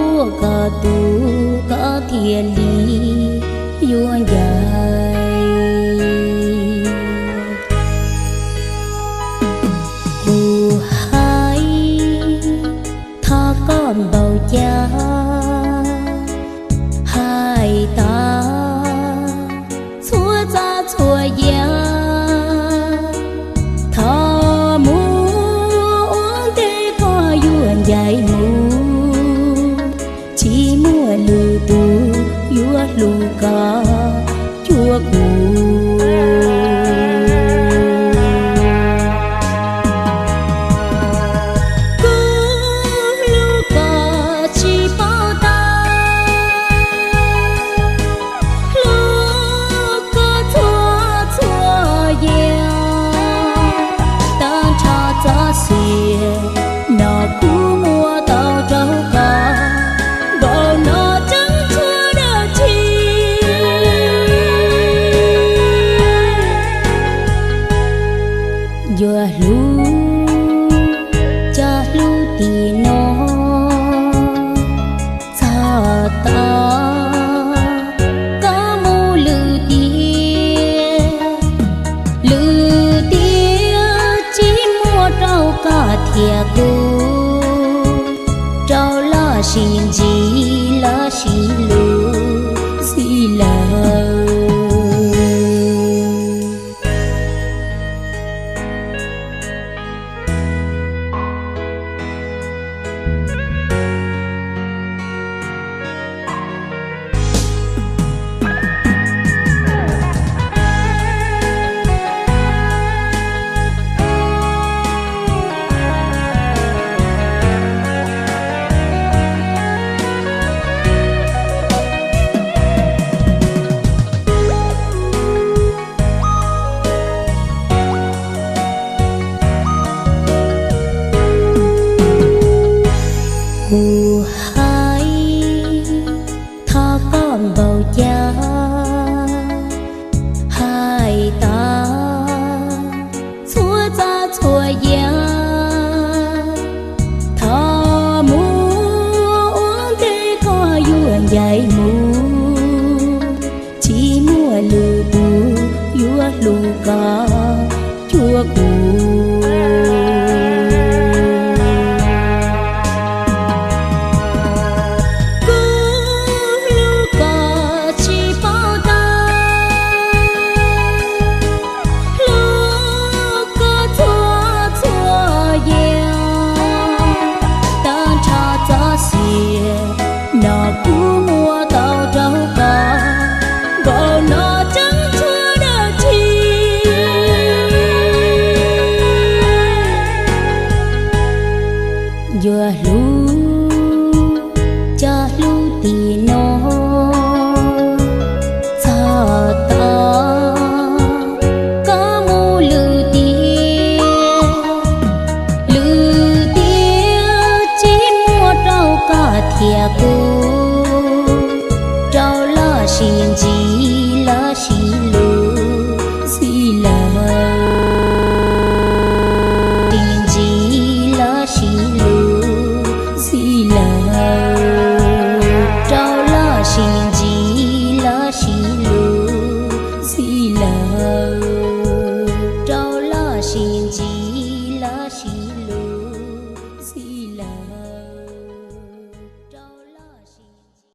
tuaj koj tus koj thiaj li yuav ncaim. Kuv hais thov koj npaum cas hais tas txhua txoj txhua yam, thov mus ua ntej koj yuav ncaim mus, tsis muaj lwm tus yuav hlub koj cuag kuv. Kuv hlub koj tsis paub tag, hlub koj txhua txhua yam, tag nrho txoj sia no kuv muab tau rau koj, npaum no tseeb tshuav dab tsi. Yuav hlub cov hlub tim no txog tod, koj mus lwm tiam, lwm tiam tsis muaj rau koj thiab kuv, rau los sis ntsib los sis lus xij lawm. Kuv hais thov koj npaum cas hais tas txhua txoj txhua yam, thov mus ua ntej koj yuav ncaim mus, tsis muaj lwm tus yuav hlub koj cuag kuv. Kuv hlub koj tsis paub tag, hlub koj txhua txhua yam, tag nrho txoj sia no kuv muab tau rau koj, npaum no tseeb tshuav dab tsi. Yuav hlub cov hlub tim no txog tod, koj mus lwm tiam, lwm tiam tsis muaj rau koj thiab kuv,